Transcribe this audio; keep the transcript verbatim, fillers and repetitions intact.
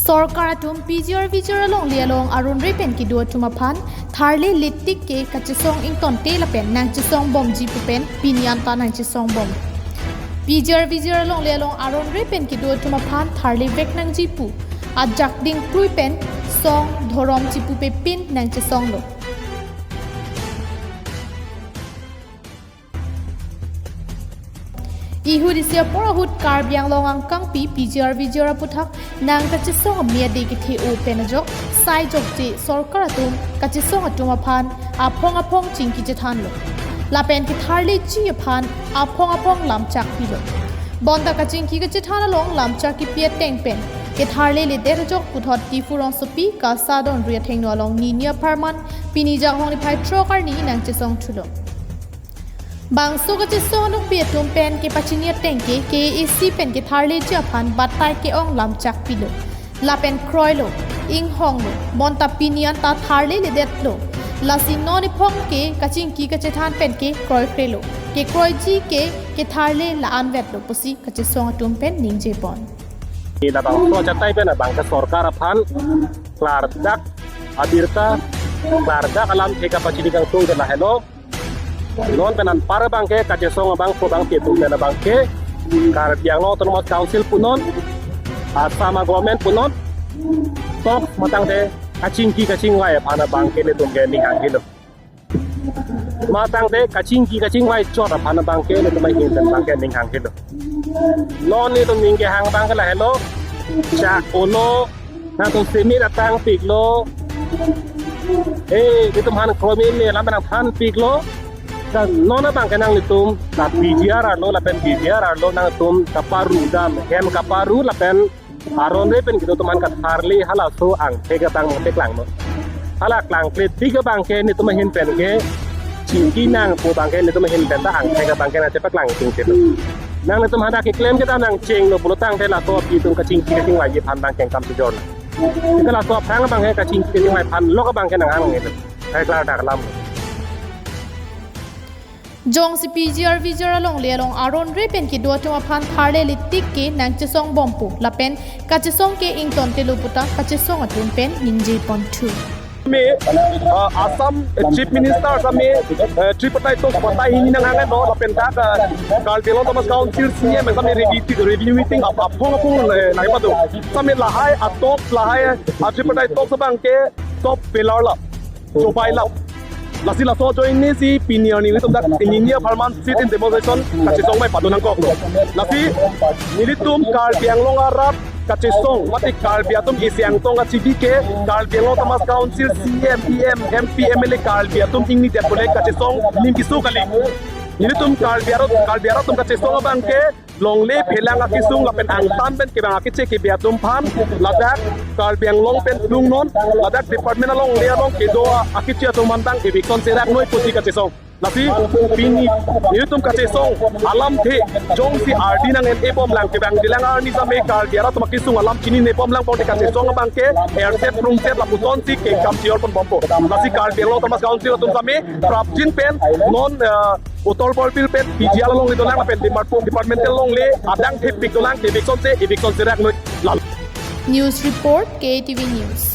Sorkar atum P G R V G R alongle along aron-re pen kedo atum aphan tharle letik ke kachesong ingtonte lapen nangchesong bomji pu pen pini anta nangchesong bom. P G R V G R alongle along aron-re pen kedo atum aphan tharle vek nangji pu ajak dingkrui pen song dhorom chipupe pin nangchesonglo. Ihut isi apor ahut Karbi Anglong angkangpi P G R V G R aputhak nangkachesong ame ade kethe-o pen ajok sai jokje sorkar atum kachesong atum aphan aphong aphong chingki chethanlo. Lapen ketharleji aphan aphong aphong lamchak pilo. Bonta kachingki kachethan along lamchak kipi ateng pen ketharle ledet ajok puthot Diphu rongsopi Kasadon ri athengno along nini apharman pini Janghong niphai throk arni nangchesong thulo. Bangso kachesong anokbe atum pen kepachini ateng ke K A A C pen ketharleji aphan batai ke-ong lamchak pilo. Lapen kroilo, inghonglo, bonta pini anta tharle ledetlo. Lasi non iphong ke kachingki kachethan pen ke kroikrelo. Kekroiji ke ketharle la-an vetlo pusi kachesong atum pen ningje pon. Ila bangso achatai pen abang ke sorkar aphan klardak abirta, klardak alamthe kapachini kangtung ke lahelo. Non pen anpar abang ke kachesong abangphu abangpi atum pen abang ke Karbi Anglong Autonomous Council punon, Assam government punon, tok matangte kachingki kachingvai aphan abang ke netum ke ning hanghelo. Matangte kachingki kachingvai chot aphan abang ke netum ahin pen abang ke ning hanghelo. Non netum ning kehang abang ke lahelo, chak-olo, nangtum semir atang piklo. Eh, netum han kromi me lam nangthan piklo. Dan non abang ke nanglitum la P G R arlo lapen P G R arlo nangtum kaparu dam, hem kaparu lapen aron-re pen kedo atum aphan katharle halaso angthek abang nangpaklanglo. Hala klangkletik abang ke netum ahin pen ke chingki nang pu abang ke netum ahin pen ta angthek abang ke nangchepaklang chingki. Nanglitum hadak keklem kedam nangchenglo pulo tangte laso api atum kachingki kachingvaiji aphan abang ke nangkam sujor. Tika laso aphrang abang ke kachingki kachingvai aphan lok abang ke nanghang nangji. Hai klardak alam. Jongsi P G R V G R alongle along aron-re pen kedo atum aphan tharle letik ke nangchesong bom pu lapen kachesong ke ingtontelo puta kachesong atum pen ningje ponthu. Sitame, uh, Assam, uh, Chief Minister sitame, uh, tripartite talks batai hini nanghanglo lapen dak, uh, Karbi Anglong Autonomous Council C M sitame review, review meeting ap-, aphong aphong, uh, nangpado. Sitame lahai a-talks, lahai a-tripartite talks abang ke top pillar la, chobai la. Lasi laso ajoine si pini arni nelitum dak nini apharman sit-in demonstration kachesong amei pado nangkoklo. Lasi nelitum Karbi Anglong arat kachesong, mate Karbi atum isi angtong kachibi ke Karbi Anglong Autonomous Council C M, E M, M P, M L A Karbi atum ingni det pule kachesong ning keso kali. Nelitum Karbi arat, Karbi arat atum kachesong abang ke longle phelang akesung lapen angtan pen kevang akeche kebe atum aphan ladak Karbi Anglong pen plungnon, ladak department alongle along kedo akeche atum aphan abang eviction serak noi pusi kachesong. Lasi pini nelitum kachesong alamthe jongsi ardi nang-en-e bomlang kevangjilang arni sitame Karbi arat atum akesung alam chinine bomlang bonte kachesong abang ke erset prungset lapusonsi kengkam chior pon bompo. Lasi Karbi Anglong Autonomous Council atum sitame prapjin pen non, eh, Uttar Borbil pen P G R along kedolang lapen Dimapur departmental longle adang thepik dolang, eviction se, eviction serak noi lalo. News report, K A T V News.